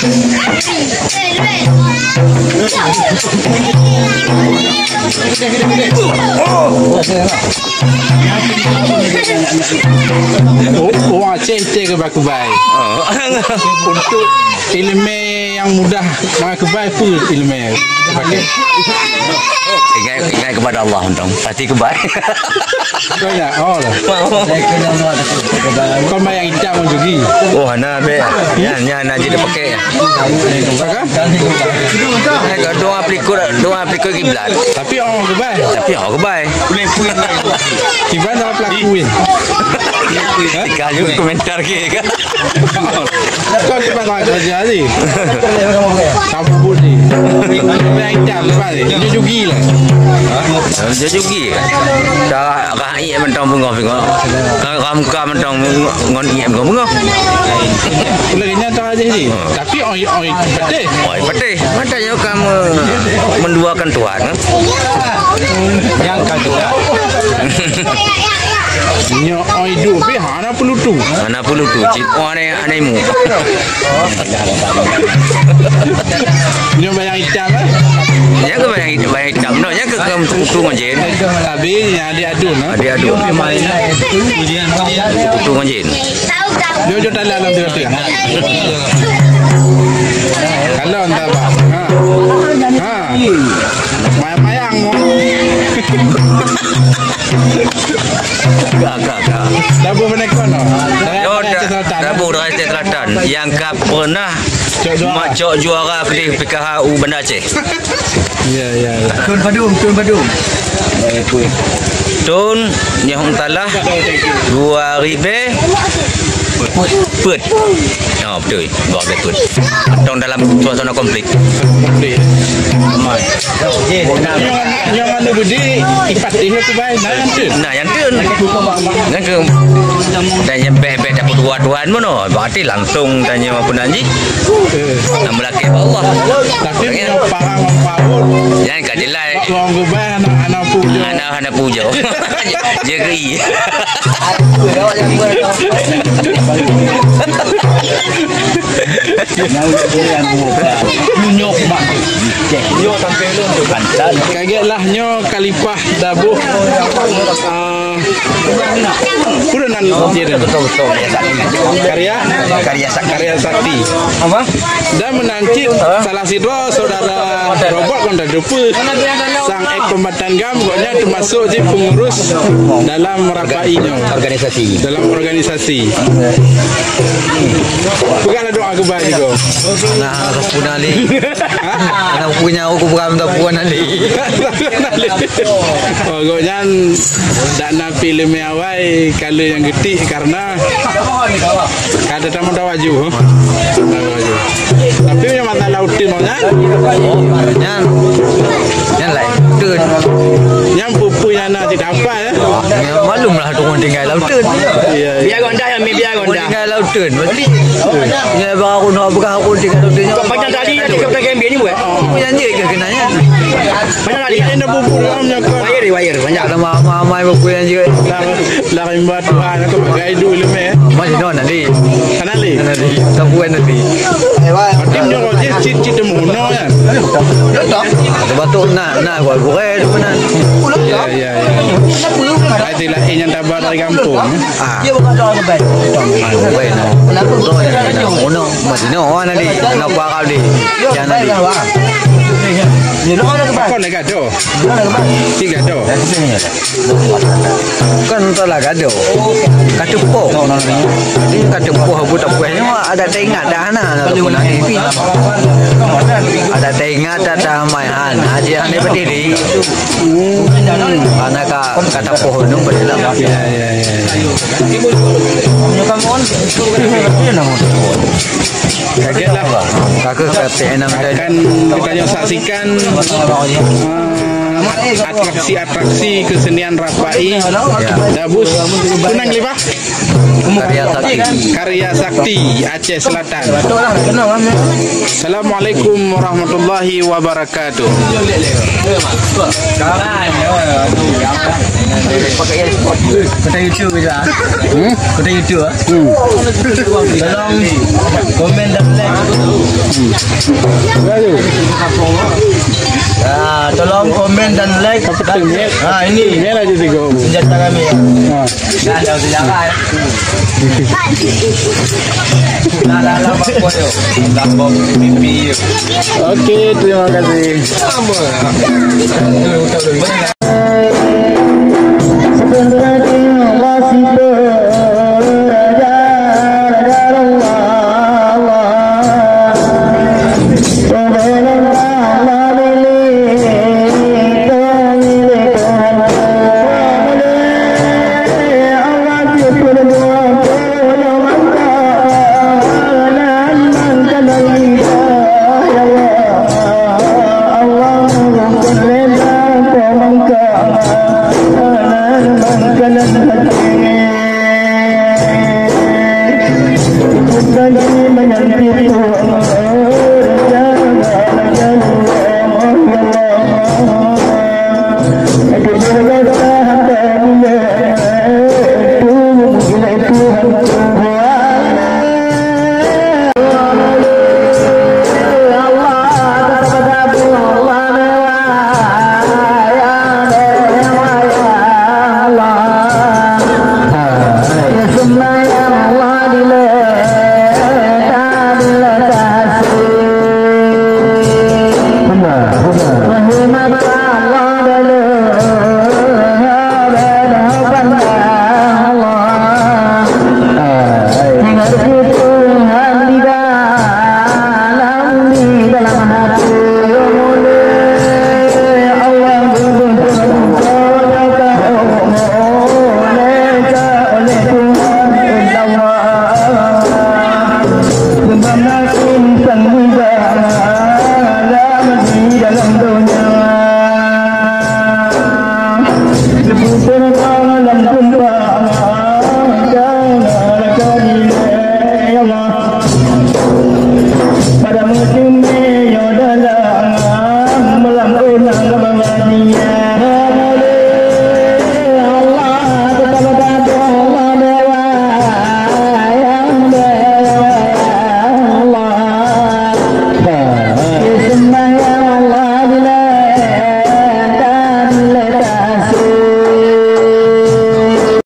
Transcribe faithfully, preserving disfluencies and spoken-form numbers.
Oh, oh, Aceh, Aceh keubai-keubai. Oh. Untuk ileumèe nyang mudah meukeubah peue ileumèe? Ingat, ingat kepada Allah, mantong. Pasti keubai. Kau nak? Oh, lah. Kau main hitam juga. Oh, hana, be. Nyan, nyan, nyan, jadi pakai. Apa? Eh, dua peulikot, dua peulikot kiblat. Tapi orang keubai. Tapi orang keubai. Kiblat sama pelaku, eh. Hah? Tiga juga komentar ke, kan? Kau cepat banget kerja ni. Sabu ni. Yang hitam lepas ni. Dia jugi lah. Dia jugi. Dah rakyat mentang bengong-bengong. Kalau kamu ka mentang bengong, ngon iek bengong-bengong. Lagi nyata aja ni. Tapi oi, oi, betul. Oi, betul. Makanya kamu menduakan Tuhan, eh? Yang kata. Nyoe oi duek pih hana peulutu. Hana peulutu, cit oi anai, anai mu. Nyoe bayang itam, eh? Nyan keuh bayang, bayang itam, nyoe nyan keuh, keuh peulutu ngon jin. Tapi nyang adik adun, eh? Adik adun. Peulutu ngon jin. Nyoe jok dalam, dalam tengah-tengah. Kalau entah, Pak. Ha. Ha. Mayang-mayang. Ka, ka, ka. Dabu meunekon, no? Yo, Aceh Selatan. Dabu dari Aceh Selatan. Yang ka pernah cok juara. Cok juara keudeh P K H U Banda Aceh. Ya, ya, ya. Tun padum, tun padum. Tun nyang salah dua ribu peuet. Oh, betul. Dua belas tahun. Atau dalam suasana konflik. Konflik. Aman. Nyang, nyang anu budi, ipat dia tu, bai. Nah, yang tu. Nah, yang tu. Yang ke, dan yang beh-beh dapat dua tuan mana? Berarti langsung tanya apa nanti. Eh. Nama laki Allah. Tapi punya parang paut. Yang ka jelas. Orang gubai anak, anak puja. Anak, anak puja. Jeri. Kaget lah nyoe khalifah dabuh, ah, udah nan karya, karya sakti. Karya sakti. Apa? Dan meunan cit salah sidroe saudara Robert Konda Dupe sang ek kombatan GAM, gobnyan teumasok cit pengurus dalam rapai nyoe. Organisasi. Dalam organisasi. Peugah lah doa keubai sigoe. Nah, sapeue na lé. Hah? Aneuk punya aku peugah minta puan na lé. Oh, gobnyan dak na pih leumeh awai ka lheueh nyang geutik karena ka teuma tawaju, huh? Tawaju. Tapi nyang mata laut tu nyan. Nyan. Nyan laén. Teun. Nyan peue-peue nyang na cit hafai, eh? Ya, maklum lah tu ureueng tinggai laut teun. Iya, iya. Biar gondah ya, Mi, biar gondah. Tinggai laut teun. Berarti, ya, bang aku nak pegang aku tinggai laut teun. Kok panjang tali nanti kau pegang ambil ni buat? Aku yang je ke kenanya. Panjang tali. Ini dah bubur dalamnya kan. Wayar, wayar, panjang. Ada ma-, ma-, ma-, aku yang je. Lah, lah rimba Tuhan aku pakai dulu meh. Masih no nanti. Sana li. Sana li. Tak buat nanti. Tim nyoe cit, cit, cit teumono kan. Betul. Batuk nak, nak buat bukai tu benar. Ya, ya, ya. Ai sila nyang taba dari kampung. Ah. Bukai no. Ono masih no nanti. Nak buat kau di. Jangan nanti. Kau nak gaduh. Tiga tu. Kan entahlah gadoh. Ka teupoh. Jadi ka teupoh buta puih nyoe ada teuingat dah na, na tu pun ada. Ada teuingat dah, dah mai han. Haji han ni berdiri. Ana ka, ka teupoh nyoe berdiri. Ya, ya, ya, ya. Kaget lah. Kakak kata enam tadi. Akan kita nyoe saksikan, eh, atraksi-atraksi kesenian rapai. Ya. Dabus. Kunang lima. Karya sakti. Karya sakti Aceh Selatan. Assalamualaikum warahmatullahi wabarakatuh. Kota YouTube je lah. Hmm? Kota YouTube ah. Hmm. Tolong komen dan like. Baru. Ah, tolong komen dan like. Apa tu, Mek? Ah, ini. Mek aja tiga. Senjata kami. Ah. Dah ada senjata, eh. Dah, dah, dah, Pak Boy, yo. Dah, Bob, pipi, yo. Okey, terima kasih. Sama.